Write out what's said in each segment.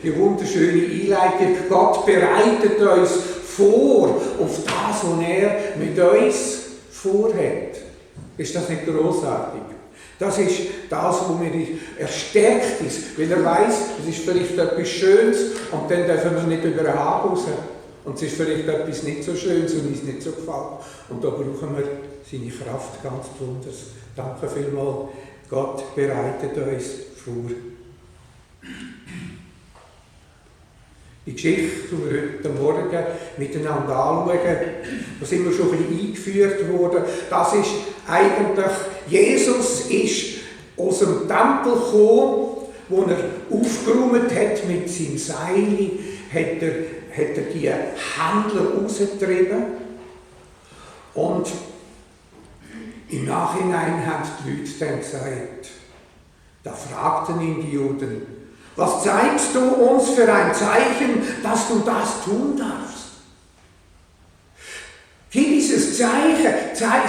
die wunderschöne Einleitung. Gott bereitet uns vor auf das, was er mit uns vorhat. Ist das nicht großartig? Das ist das, wo mir erstärkt ist, weil er weiss, es ist vielleicht etwas Schönes und dann dürfen wir nicht über den Haken raus. Und es ist vielleicht etwas nicht so Schönes und uns nicht so gefällt. Und da brauchen wir seine Kraft ganz besonders. Danke vielmals. Gott bereitet uns vor. Die Geschichte, die wir heute Morgen miteinander anschauen, da sind wir schon ein bisschen eingeführt worden. Das ist eigentlich, Jesus ist aus dem Tempel gekommen, wo er aufgeräumt hat mit seinem Seil, hat er die Händler rausgetrieben. Und im Nachhinein haben die Leute dann gesagt, da fragten ihn die Juden, was zeigst du uns für ein Zeichen, dass du das tun darfst? Gib dieses Zeichen, zeig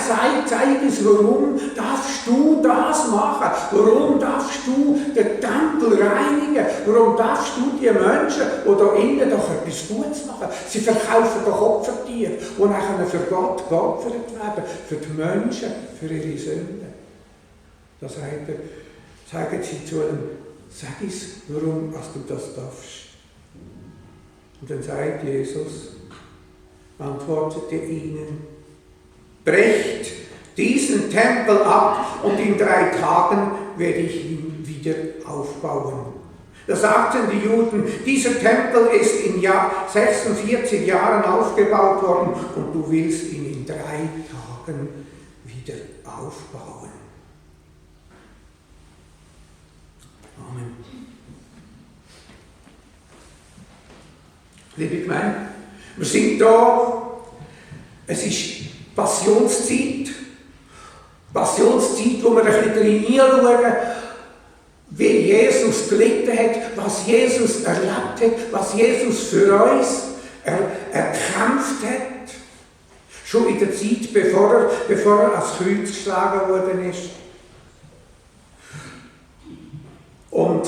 es, warum darfst du das machen? Warum darfst du den Tempel reinigen? Warum darfst du die Menschen, die da innen doch etwas Gutes machen? Sie verkaufen doch Opfertiere, die nachher für Gott geopfert werden, für die Menschen, für ihre Sünden. Da sagen sie zu ihm, sag es, warum du das darfst. Und dann sagt Jesus, antwortete ihnen, brecht diesen Tempel ab und in 3 Tagen werde ich ihn wieder aufbauen. Da sagten die Juden, dieser Tempel ist im Jahr 46 Jahren aufgebaut worden und du willst ihn in 3 Tagen wieder aufbauen. Amen. Liebe Gemeinde, wir sind da, es ist Passionszeit, wo wir ein bisschen hineinschauen, wie Jesus gelitten hat, was Jesus erlebt hat, was Jesus für uns erkämpft hat. Schon in der Zeit, bevor er ans Kreuz geschlagen worden ist. Und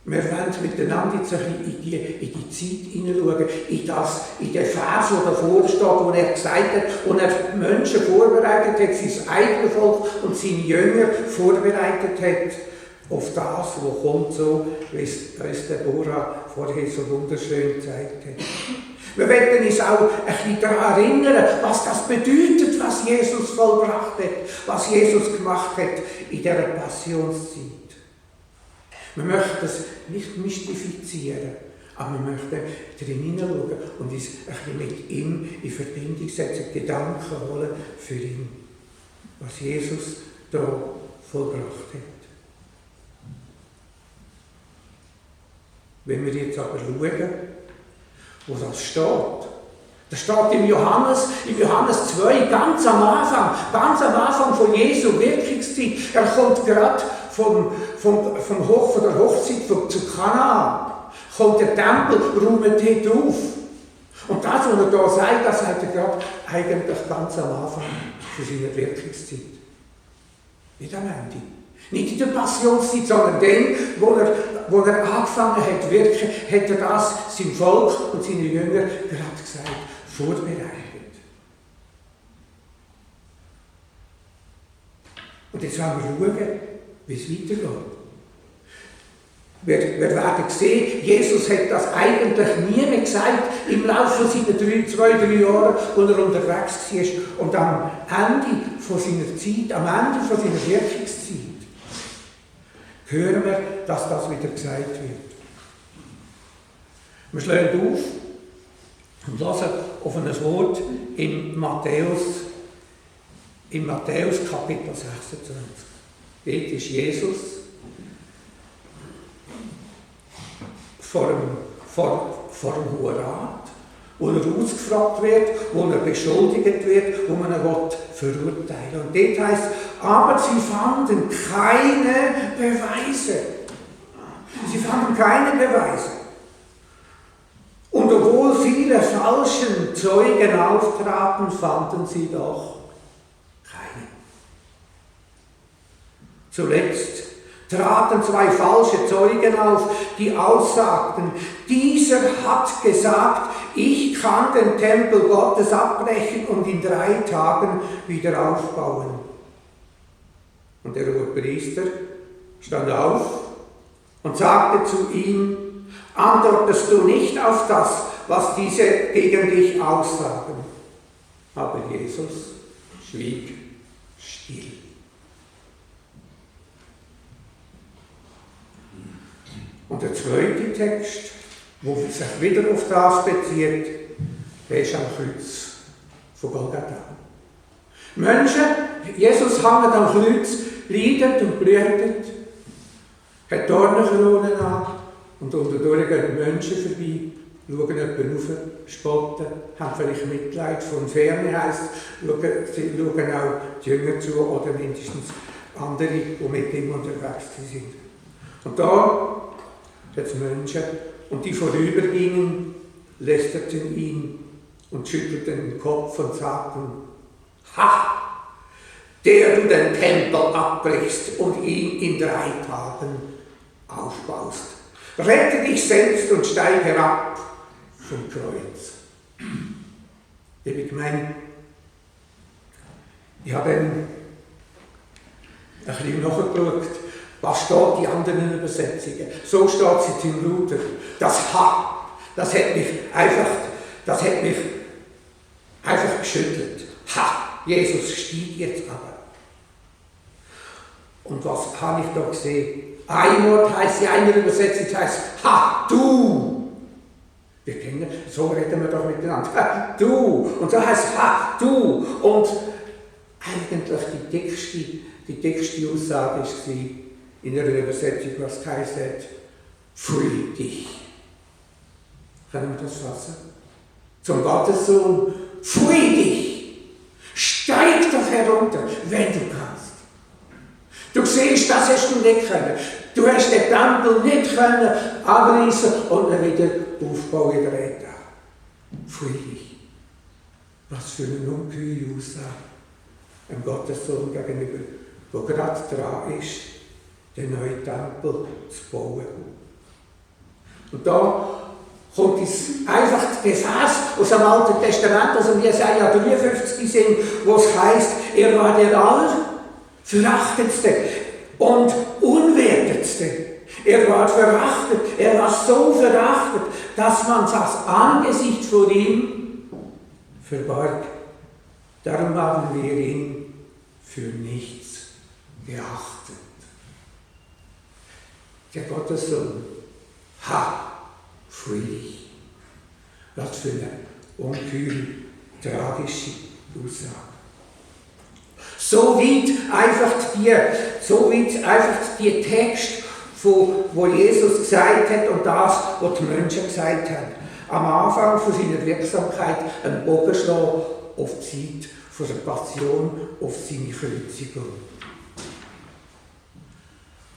wir wollen miteinander jetzt ein bisschen in die Zeit hineinschauen, in den Vers, der davor steht, wo er gesagt hat, wo er die Menschen vorbereitet hat, sein eigenes Volk und seine Jünger vorbereitet hat, auf das, was kommt, so wie es uns Deborah vorher so wunderschön gezeigt hat. Wir werden uns auch ein bisschen daran erinnern, was das bedeutet, was Jesus vollbracht hat, was Jesus gemacht hat in dieser Passionszeit. Wir möchten das nicht mystifizieren, aber wir möchten drin hineinschauen und uns ein bisschen mit ihm in Verbindung setzen, Gedanken holen für ihn, was Jesus da vollbracht hat. Wenn wir jetzt aber schauen, wo das steht, das steht im Johannes 2, ganz am Anfang von Jesu Wirkungszeit. Er kommt gerade von der Hochzeit zu Kanaan, kommt der Tempel, räumt dort auf. Und das, was er da sagt, das sagt er gerade eigentlich ganz am Anfang von seiner Wirkungszeit. Nicht am Ende. Nicht in der Passionszeit, sondern dann, wo er angefangen hat wirken, hat er das seinem Volk und seinen Jüngern gerade gesagt, vorbereitet. Und jetzt wollen wir schauen, wie es weitergeht. Wir werden sehen, Jesus hat das eigentlich nie mehr gesagt im Laufe seiner 2-3 Jahre, wo er unterwegs war. Und am Ende von seiner Zeit, am Ende von seiner Wirkungszeit, hören wir, dass das wieder gesagt wird. Wir schlagen auf und hören auf ein Wort in Matthäus Kapitel 26. Dort ist Jesus vor dem Hohen Rat, wo er ausgefragt wird, wo er beschuldigt wird, wo man ihn verurteilen will. Und dort heisst, aber sie fanden keine Beweise. Sie fanden keine Beweise. Und obwohl viele falsche Zeugen auftraten, fanden sie doch keine. Zuletzt traten zwei falsche Zeugen auf, die aussagten, dieser hat gesagt, ich kann den Tempel Gottes abbrechen und in 3 Tagen wieder aufbauen. Und der Hohepriester stand auf und sagte zu ihm, antwortest du nicht auf das, was diese gegen dich aussagen? Aber Jesus schwieg still. Und der zweite Text, wo sich wieder auf das bezieht, der ist am Kreuz von Golgatha. Menschen, Jesus hängt am Kreuz, leidet und blühtet, hat Dornenkronen an und unterdurch gehen Menschen vorbei, schauen jemanden rauf, spotten, haben vielleicht Mitleid von Ferne, heisst, sie schauen auch die Jünger zu oder mindestens andere, die mit ihm unterwegs sind. Und da hat es Menschen, und die vorübergingen, lästerten ihn und schüttelten den Kopf und sagten, ha, der du den Tempel abbrichst und ihn in 3 Tagen aufbaust. Rette dich selbst und steig herab vom Kreuz. Liebe Gemeinde, ich habe ein bisschen nachgeschaut, was steht in anderen Übersetzungen. So steht es in Luther. Das Ha, das hat mich einfach geschüttelt. Ha, Jesus stieg jetzt aber. Und was habe ich da gesehen? Ein Wort heisst, in einer Übersetzung heißt, ha, du. Wir kennen, so reden wir doch miteinander. Ha, du. Und so heißt ha, du. Und eigentlich die dickste Aussage war in einer Übersetzung, was heisst, pfui dich. Können wir das fassen? Zum Gottessohn, pfui dich. Steig doch herunter, wenn du kannst. Du siehst, das hast du nicht können. Du hast den Tempel nicht können abreißen und dann wieder aufbauen in 3 Tagen. Pfui dich. Was für eine ungeheure Aussage einem Gottessohn gegenüber, der gerade dran ist, den neuen Tempel zu bauen. Und da kommt einfach der Vers aus dem Alten Testament, also im Jesaja 53 sind, wo es heisst, er war der allerverachtetste und unwertetste. Er war verachtet, er war so verachtet, dass man das Angesicht vor ihm verbarg. Darum haben wir ihn für nichts geachtet. Der Gottessohn, ha, pfui dich. Was für eine ungeheure, tragische Aussage. So weit einfach die Text, wo Jesus gesagt hat und das, was die Menschen gesagt haben. Am Anfang von seiner Wirksamkeit einen Bogen schlagen auf die Zeit von der Passion, auf seine Kreuzigung.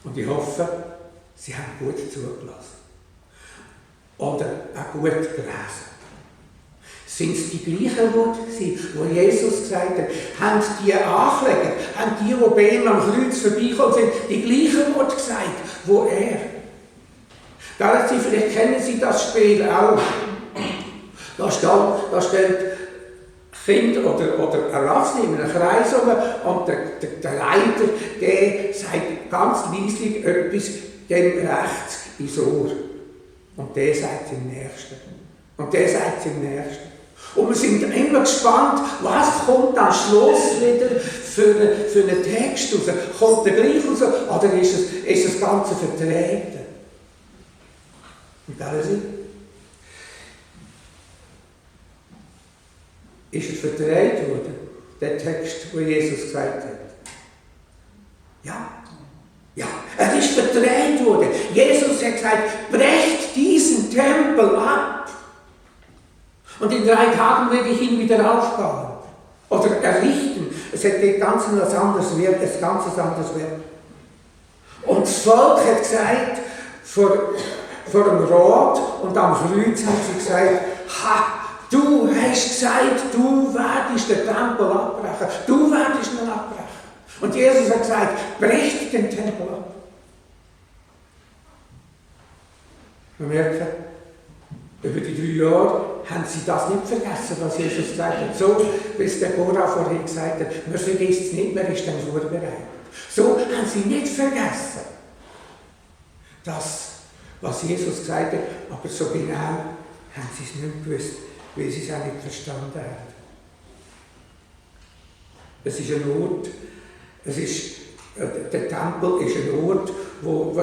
Und ich hoffe, Sie haben gut zugelassen. Oder auch gut gelesen. Sind es die gleichen Worte gewesen, die Jesus gesagt hat? Haben die Ankläger, haben die bei ihm am Kreuz vorbeigekommen sind, die gleichen Worte gesagt, wo er? Vielleicht kennen Sie das Spiel auch. Da steht Kind oder Erwachsene in einem Kreis und der Leiter, der sagt ganz leislich etwas dem rechts ins Ohr. Und der sagt es im Nächsten. Und der sagt es im Nächsten. Und wir sind immer gespannt, was kommt am Schluss wieder für einen Text raus. Kommt der gleich raus oder ist das Ganze vertreten? Und da ist es vertreten worden, der Text, wo Jesus gesagt hat? Ja, es ist verdreht worden. Jesus hat gesagt, brecht diesen Tempel ab. Und in 3 Tagen werde ich ihn wieder aufbauen. Oder errichten. Es hätte ganz anderes Werk. Und das Volk hat gesagt, vor dem Rat und am Kreuz hat sie gesagt, ha, du hast gesagt, du werdest den Tempel abbrechen. Du werdest ihn abbrechen. Und Jesus hat gesagt, brecht den Tempel ab. Wir merken, über die 3 Jahre haben sie das nicht vergessen, was Jesus gesagt hat. So, wie es der Bora vorhin gesagt hat, man vergisst es nicht, man ist dann vorbereitet. So haben sie nicht vergessen, das, was Jesus gesagt hat, aber so genau haben sie es nicht gewusst, weil sie es auch nicht verstanden haben. Es ist ein Ort, der Tempel ist ein Ort, wo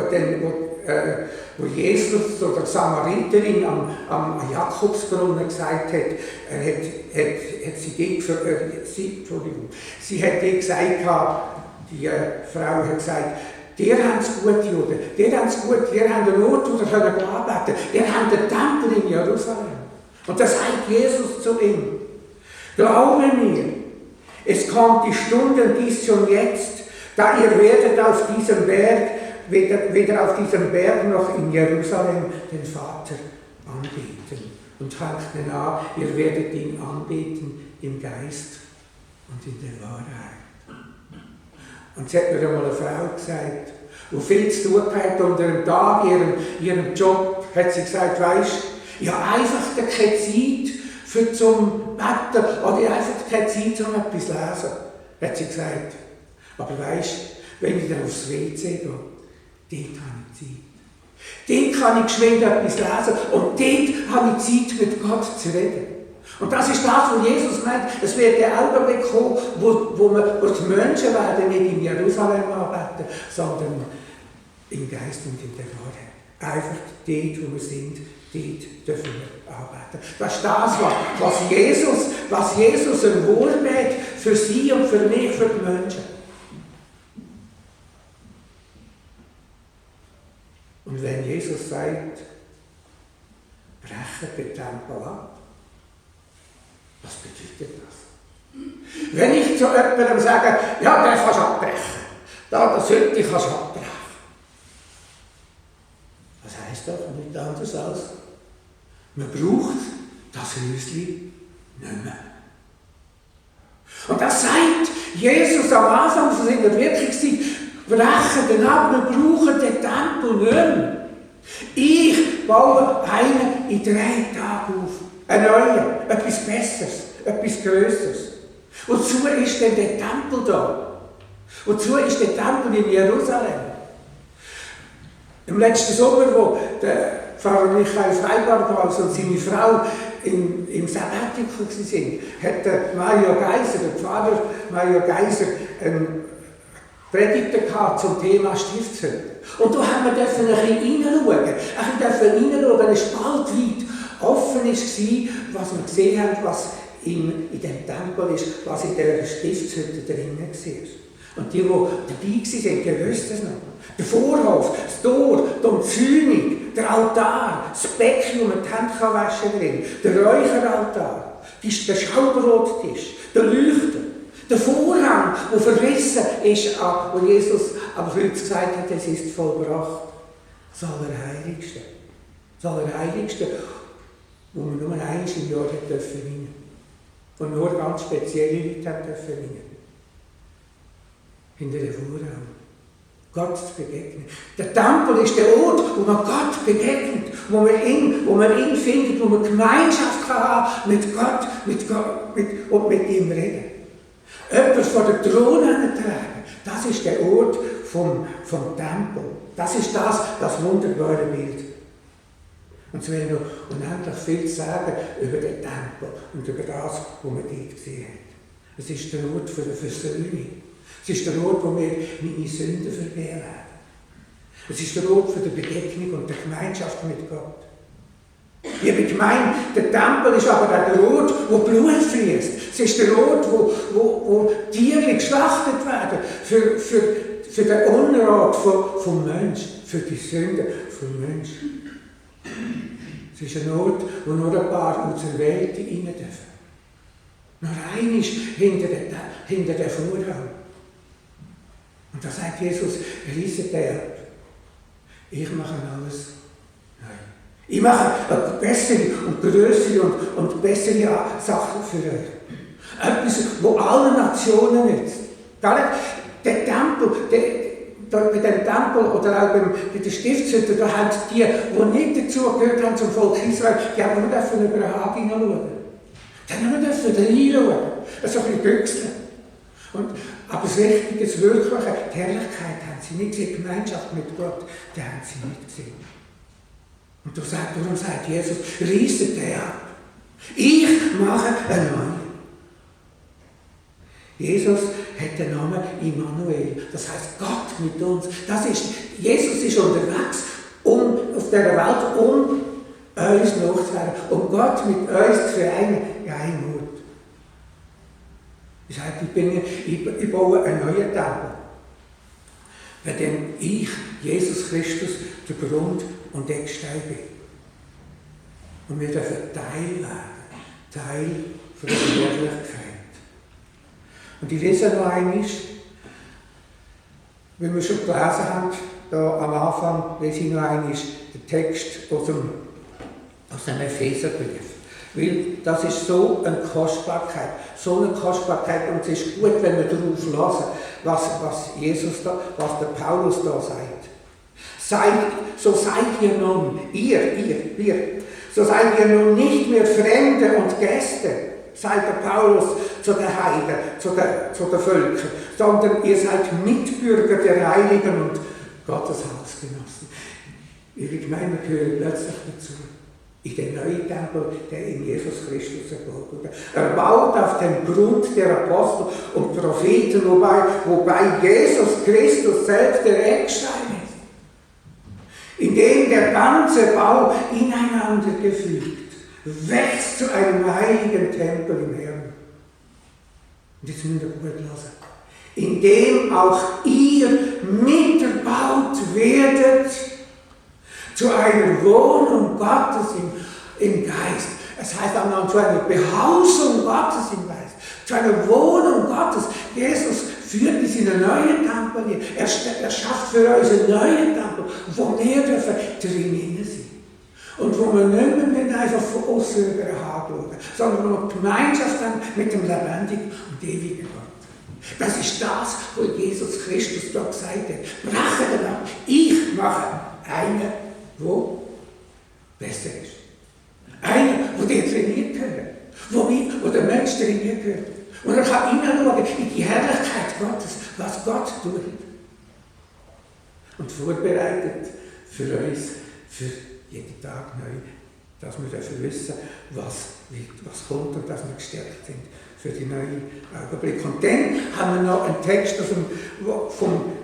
Jesus oder die Samariterin am Jakobsbrunnen gesagt hat, sie hat gesagt, die Frau hat gesagt, ihr habt es gut, Juden, ihr habt es gut, ihr habt einen Ort, wo ihr arbeiten könnt, ihr habt den Tempel in Jerusalem. Und das sagt Jesus zu ihm. Glaube mir, es kommt die Stunde und dies schon jetzt, da ihr werdet auf diesem Berg, weder auf diesem Berg noch in Jerusalem den Vater anbeten. Und hängt ihn an, ihr werdet ihn anbeten im Geist und in der Wahrheit. Und sie hat mir einmal eine Frau gesagt, die viel zu tun hat unter dem Tag, ihrem Job, hat sie gesagt, weisst, ich habe einfach keine Zeit für zum Betten oder ich habe einfach keine Zeit, um etwas zu lesen, hat sie gesagt. Aber weisst, wenn ich dann aufs WC gehe, dort habe ich Zeit. Dort kann ich geschwind etwas lesen und dort habe ich Zeit, mit Gott zu reden. Und das ist das, was Jesus meint. Es wird der Augenblick kommen, wo die Menschen werden nicht in Jerusalem arbeiten, sondern im Geist und in der Wahrheit. Einfach dort, wo wir sind, dort dürfen wir arbeiten. Das ist das, was Jesus erworben hat für sie und für mich, für die Menschen. Und wenn Jesus sagt, breche den Tempel ab, was bedeutet das? Wenn ich zu jemandem sage, ja, den kannst du abbrechen, der sollte ich abbrechen. Was heisst das? Nicht anders als, man braucht das Häuschen nicht mehr. Und das sagt Jesus am Anfang von seiner Wirkungszeit, brechen den ab, wir brauchen den Tempel nicht mehr. Ich baue einen in 3 Tagen auf. Ein neuer, etwas Besseres, etwas Größeres. Wozu ist denn der Tempel da? Wozu ist der Tempel in Jerusalem? Im letzten Sommer, wo der Pfarrer Michael Freibarghaus und seine Frau im Sabbatical waren, hat Mario Geiser, der Pfarrer Mario Geiser, Predigten gehabt zum Thema Stiftshütte. Und da haben wir ein bisschen hineinschauen. Ein bisschen spaltweit offen war, was wir gesehen haben, was in dem Tempel ist, was in der Stiftshütte drinnen war. Und die dabei waren, die wussten es noch. Der Vorhof, das Tor, die Umzäunung, der Altar, das Becken, wo man die Hände waschen kann drin, der Räucheraltar, der Schaubrottisch, der Leuchter, der Vorhang, der verrissen ist, wo Jesus am Kreuz gesagt hat, es ist vollbracht. Das Allerheiligste. Das Allerheiligste, wo man nur einmal im Jahr rein durfte. Und nur ganz spezielle Leute durften rein. Hinter dem Vorhang. Gott zu begegnen. Der Tempel ist der Ort, wo man Gott begegnet, wo man ihn findet, wo man Gemeinschaft haben mit Gott und mit ihm reden. Etwas vor den Thron tragen, das ist der Ort vom Tempel. Das ist das wunderbare Bild. Und es wäre noch unendlich viel zu sagen über den Tempel und über das, was man dort gesehen hat. Es ist der Ort für die Versöhnung. Es ist der Ort, wo wir meine Sünden vergeben werden. Es ist der Ort für die Begegnung und die Gemeinschaft mit Gott. Ich habe gemeint, der Tempel ist aber auch der Ort, wo Blut fließt. Es ist der Ort, wo Tiere geschlachtet werden für den Unrat vom Menschen, für die Sünde vom Menschen. Es ist ein Ort, wo nur ein paar unserer Welt rein dürfen. Nur ein ist hinter der Vorhang. Und da sagt Jesus, reiset den ab. Ich mache alles neu. Ich mache eine bessere und größere und bessere Sachen für euch. Etwas, wo alle Nationen nützt. Der Tempel, bei dem Tempel oder auch bei der Stiftshütte, da haben die nicht dazugehört haben zum Volk Israel, die haben nur über den Hag hineinschauen. Die haben nur reinschauen. So ein bisschen büchseln. Aber das Richtige, das Wirkliche, die Herrlichkeit haben sie nicht gesehen, die Gemeinschaft mit Gott, die haben sie nicht gesehen. Und darum sagt Jesus, reisset den ab. Ich mache einen neuen. Jesus hat den Namen Immanuel, das heißt Gott mit uns. Jesus ist unterwegs auf dieser Welt, um uns nachzuweisen, um Gott mit uns zu vereinen in einem Ort. Das heißt, ich baue einen neuen Tempel, bei dem ich, Jesus Christus, der Grund und Eckstein bin. Und wir dürfen Teil werden, Teil von der Herrlichkeit. Und ich lese noch einmal, wie wir schon gelesen haben, da am Anfang lese ich noch einmal den Text aus dem Epheserbrief. Weil das ist so eine Kostbarkeit, und es ist gut, wenn wir darauf hören, was der Paulus da sagt. So seid ihr nun, so seid ihr nun nicht mehr Fremde und Gäste, sagt der Paulus zu den Heiden, zu den Völkern, sondern ihr seid Mitbürger der Heiligen und Gottes Hausgenossen. Ihre Gemeinde gehören plötzlich dazu. In den neuen Tempel, der in Jesus Christus erbaut wurde. Er baut auf den Grund der Apostel und Propheten, wobei Jesus Christus selbst der Eckstein ist. In dem der ganze Bau ineinander gefügt wächst zu einem heiligen Tempel im Herrn. Und jetzt müsst ihr gut hören. In dem auch ihr miterbaut werdet zu einer Wohnung Gottes im Geist. Es heißt auch noch zu einer Behausung Gottes im Geist. Zu einer Wohnung Gottes. Jesus führt uns in einen neuen Tempel hier. Er schafft für uns einen neuen Tempel, wo wir drinnen sind. Und wo wir nicht mehr einfach von außen über den Hag schauen, sondern wo wir Gemeinschaft haben mit dem lebendigen und ewigen Gott. Das ist das, was Jesus Christus da gesagt hat. Breche den ab. Ich mache einen, wo besser ist. Einer, wo die trainiert können, wo der Mensch trainiert gehört. Und er kann hineinschauen in die Herrlichkeit Gottes, was Gott tut. Und vorbereitet für uns, für jeden Tag neu, dass wir dafür wissen, was kommt und dass wir gestärkt sind für die neuen Augenblicke. Und dann haben wir noch einen Text vom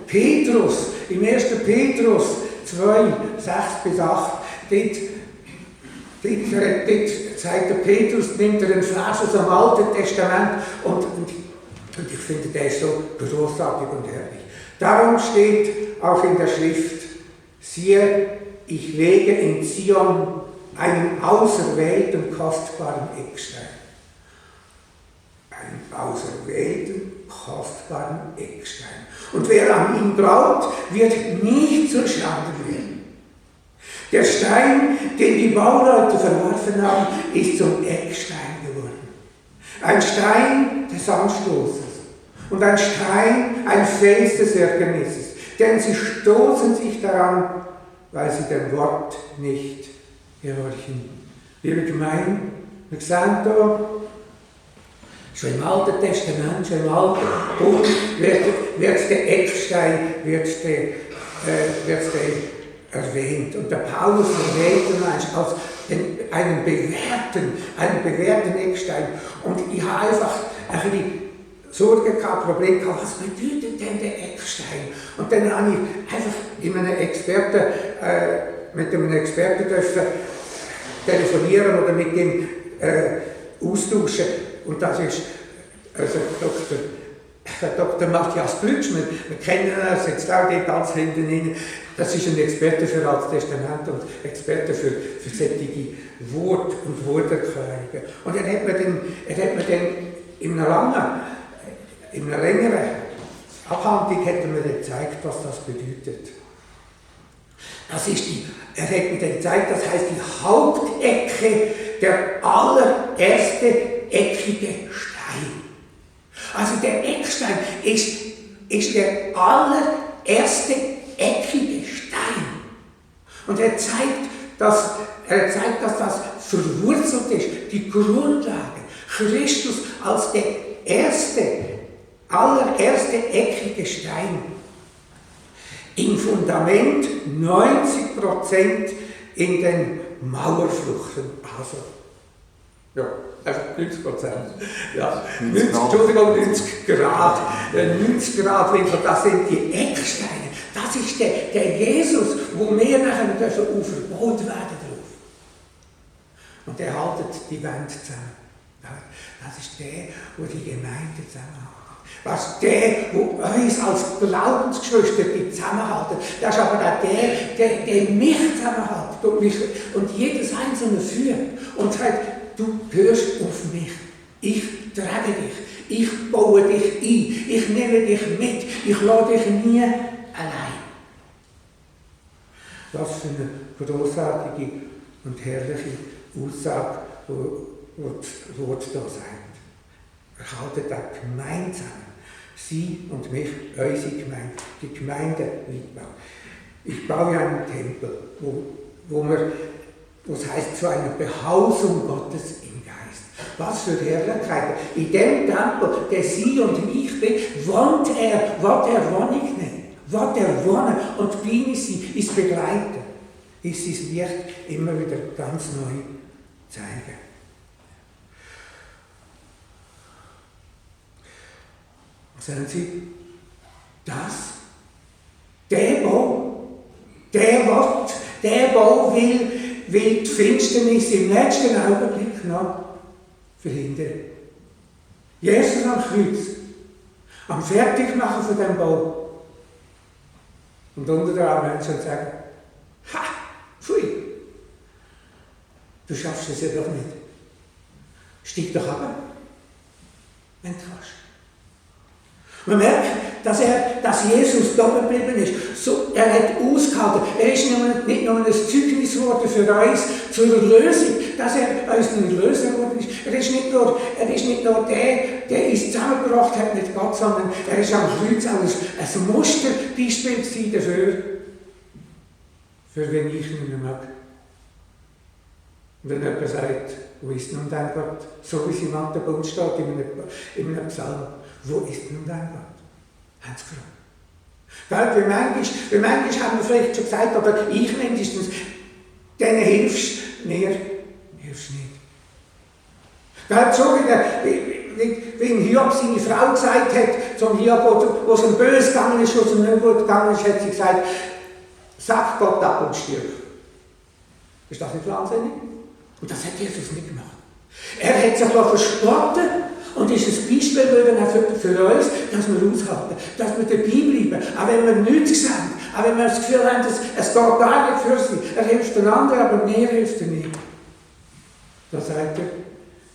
Petrus, im 1. Petrus 2, 6 bis 8. Dort zeigt der Petrus, nimmt er einen Vers aus dem Alten Testament und ich finde, der ist so großartig und herrlich. Darum steht auch in der Schrift, siehe, ich lege in Zion einen auserwählten, kostbaren Eckstein. Einen auserwählten, kostbaren Eckstein. Und wer an ihn glaubt, wird nicht zur Schande werden. Der Stein, den die Bauleute verworfen haben, ist zum Eckstein geworden. Ein Stein des Anstoßes und ein Stein, ein Fels des Ärgernisses. Denn sie stoßen sich daran, weil sie dem Wort nicht gehorchen. Liebe Gemeinde, wir sehen hier, schon im Alten Testament, schon im Alten Bund wird der Eckstein erwähnt. Und der Paulus erwähnt ihn als einen bewährten Eckstein. Und ich habe einfach ein bisschen Sorge gehabt, Problem gehabt, was bedeutet denn der Eckstein? Und dann habe ich einfach mit einem Experten telefonieren oder mit dem austauschen. Und das ist also Dr. Matthias Plütsch, wir kennen ihn, er sitzt auch dort ganz hinten rein. Das ist ein Experte für Altes Testament und Experte für solche Wort- und Worterklärungen. Und er hat mir dann in einer längeren Abhandlung hat er mir dann gezeigt, was das bedeutet. Er hat mir dann gezeigt, das heisst die Hauptecke, der allererste eckige Stein. Also der Eckstein ist der erste eckige Stein. Und er zeigt, dass das verwurzelt ist, die Grundlage. Christus als der allererste eckige Stein. Im Fundament 90% in den Mauerfluchten. Also, ja, einfach 90%. Ja, 90 Grad. 90 Grad Winkel, das sind die Ecksteine. Das ist der Jesus, wo wir nachher aufgebaut werden drauf. Und er haltet die Wand zusammen. Das ist der, der die Gemeinde zusammenhält. Das ist der, der uns als Glaubensgeschwister zusammenhält. Das ist aber auch der mich zusammenhält und jedes Einzelne führt und sagt, du hörst auf mich. Ich trage dich. Ich baue dich ein. Ich nehme dich mit. Ich lasse dich nie allein. Was für eine großartige und herrliche Aussage, die da sagt. Wir halten das gemeinsam. Sie und mich, unsere Gemeinde, die Gemeinde Wiedbau. Ich baue einen Tempel, wo es heißt, zu einer Behausung Gottes im Geist. Was für Herrlichkeit. In dem Tempel, der Sie und ich bin, wohnt er, wohne ich nicht. Will er wohnen und bin sie, ist begleiten. Ist sein Licht immer wieder ganz neu zeigen. Sagen Sie, der Bau will die Finsternis im letzten Augenblick noch verhindern. Jesus am Kreuz, am Fertigmachen von dem Bau. Und unter der Menschen sagen, ha, pfui, du schaffst es ja doch nicht. Stieg doch ab, wenn du kannst. Man merkt, dass Jesus da geblieben ist. So, er hat ausgehalten. Er ist nicht nur ein Zeugnis geworden für uns zur Erlösung, dass er uns ein Erlöser geworden ist. Er ist nicht nur der uns zusammengebracht hat mit Gott, sondern er ist am Kreuz auch ein Musterbeispiel dafür, für wen ich nicht mehr mag. Und wenn jemand sagt, wo ist nun dein Gott? So wie es im Alten Bund steht, in einem Psalm. Wo ist nun dein Gott? Haben sie gefragt. Wie manchmal haben wir vielleicht schon gesagt, aber ich mindestens, denen hilfst du, mir hilfst du nicht. So wie Hiob seine Frau gesagt hat, zum Hiob, wo es ihm böse gegangen ist, wo es ihm nicht gut gegangen ist, hat sie gesagt, sag Gott ab und stirb. Ist das nicht wahnsinnig? Und das hat Jesus nicht gemacht. Er hat sich verspotten und ist ein Beispiel geworden für uns, dass wir aushalten, dass wir dabei bleiben, auch wenn wir nichts sehen, auch wenn wir das Gefühl haben, es geht gar nicht für sie. Er hilft den anderen, aber mir hilft er nicht. Da sagt er,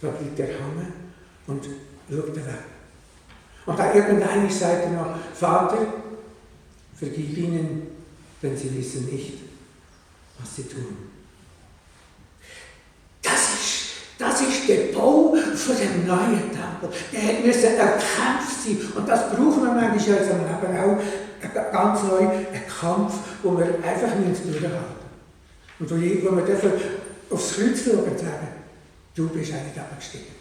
da bleibt er hängen und schaut weg. Und dann irgendwann sagt er noch, Vater, vergib ihnen, denn sie wissen nicht, was sie tun. Das ist der Bau von dem neuen Tempel. Der muss erkämpft sein. Und das brauchen wir manchmal in unserem Leben auch ganz neu. Ein Kampf, wo wir einfach durchhalten. Und wo wir dürfen aufs Kreuz schauen und sagen, du bist eigentlich abgestiegen.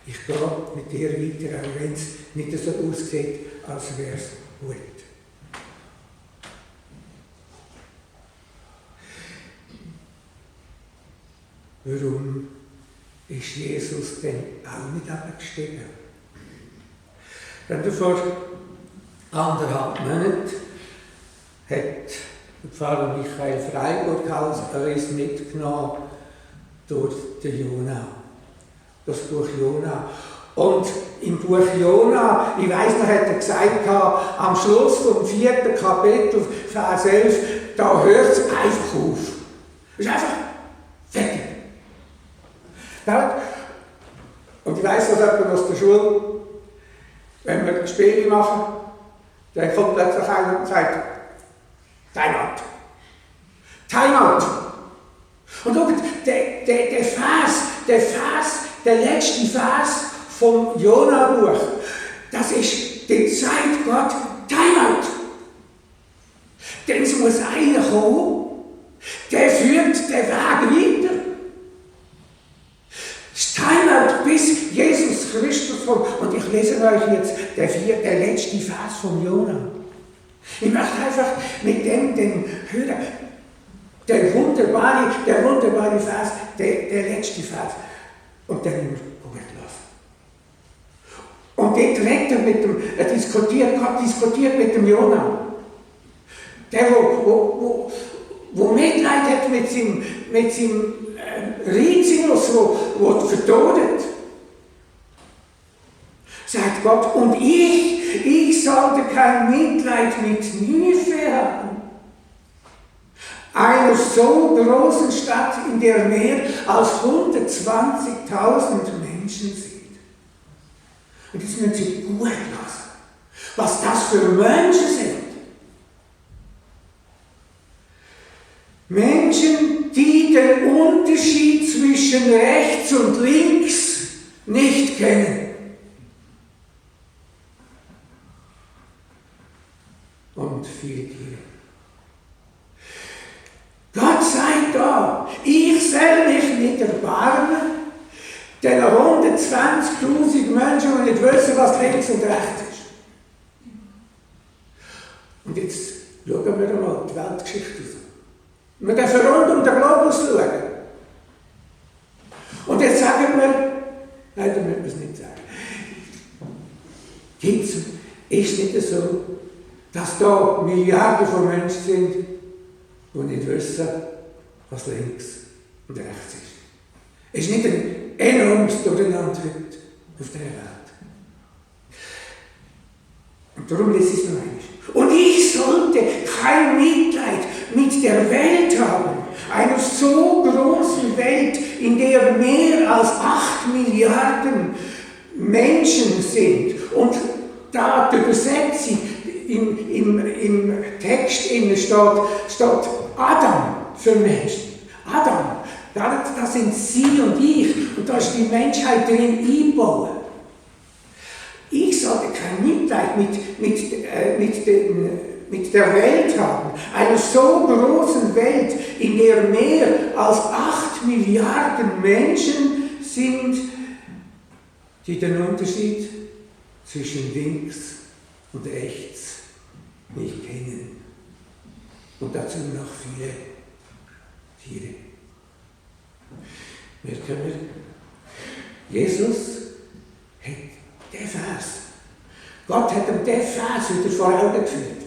Ich gehe mit dir weiter, auch wenn es nicht so aussieht, als wäre es gut. Warum ist Jesus denn auch nicht abgestiegen? Denn vor 1,5 Monaten hat der Pfarrer Michael Freiburghaus uns mitgenommen durch den Jona, das Buch Jona. Und im Buch Jona, ich weiss noch, hat er gesagt, am Schluss vom 4. Kapitel, Vers 11, da hört es einfach auf. Es ist einfach fertig. Und ich weiss das jemand aus der Schule, wenn wir Spiele machen, dann kommt plötzlich einer und sagt, Timeout. Timeout. Und schaut, der letzte Vers vom Jona-Buch, das ist, den sagt Gott, Timeout. muss einer kommen, der führt den Weg weiter. Timeout, bis Jesus Christus kommt. Und ich lese euch jetzt der letzte Vers von Jona. Ich möchte einfach mit dem hören, der wunderbare Vers, der letzte Vers. Und dann immer gut lassen. Und dort redet Gott diskutiert mit dem Jona. Der, wo Mitleid hat mit seinem Rizinus, wo vertodet. Sagt Gott, und ich sollte kein Mitleid mit Ninive haben. Einer so großen Stadt, in der mehr als 120.000 Menschen sind. Und das müssen Sie gut lassen, was das für Menschen sind. Menschen, die den Unterschied zwischen rechts und links nicht kennen. Und viele Tiere. Gott sei da, ich soll mich nicht erbarmen, den 120.000 Menschen, die nicht wissen, was links und rechts ist. Und jetzt schauen wir mal die Weltgeschichte an. Wir dürfen rund um den Globus schauen. Und jetzt sagen wir, nein, da müssen wir es nicht sagen. Jetzt ist nicht so, dass da Milliarden von Menschen sind, die nicht wissen, was links und rechts ist. Es ist nicht ein enormes Durcheinander auf dieser Welt. Und darum lese ich es noch einmal. Und ich sollte kein Mitleid mit der Welt haben, einer so großen Welt, in der mehr als 8 Milliarden Menschen sind. Und da die Übersetzung im Text steht Adam für Menschen. Adam, das sind Sie und ich, und da ist die Menschheit drin eingebaut. Ich sollte kein Mitleid mit der Welt haben, einer so großen Welt, in der mehr als 8 Milliarden Menschen sind, die den Unterschied zwischen links und rechts nicht kennen. Und dazu noch viele Tiere. Merken wir, Jesus hat den Vers. Gott hat ihm den Vers wieder vor Augen geführt.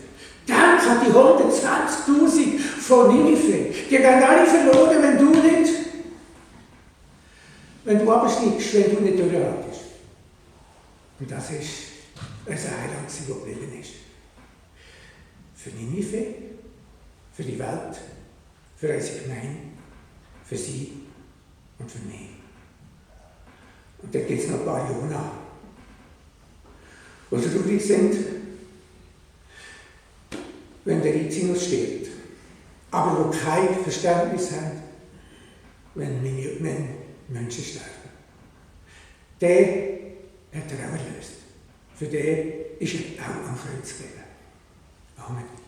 Denk an die 120.000 von Ninive. Die gehen alle verloren, wenn du absteigst, wenn du nicht durchhaltest. Und das ist ein Heiland, das geblieben ist. Für Ninive, für die Welt, für unsere Gemeinde, für sie und für mich. Und dann gibt es noch ein paar Jona, die traurig sind, wenn der Rizinus stirbt, aber wo kein Verständnis haben, wenn Menschen sterben. Den hat er auch erlöst. Für den ist er auch am Kreuz gegeben. Amen.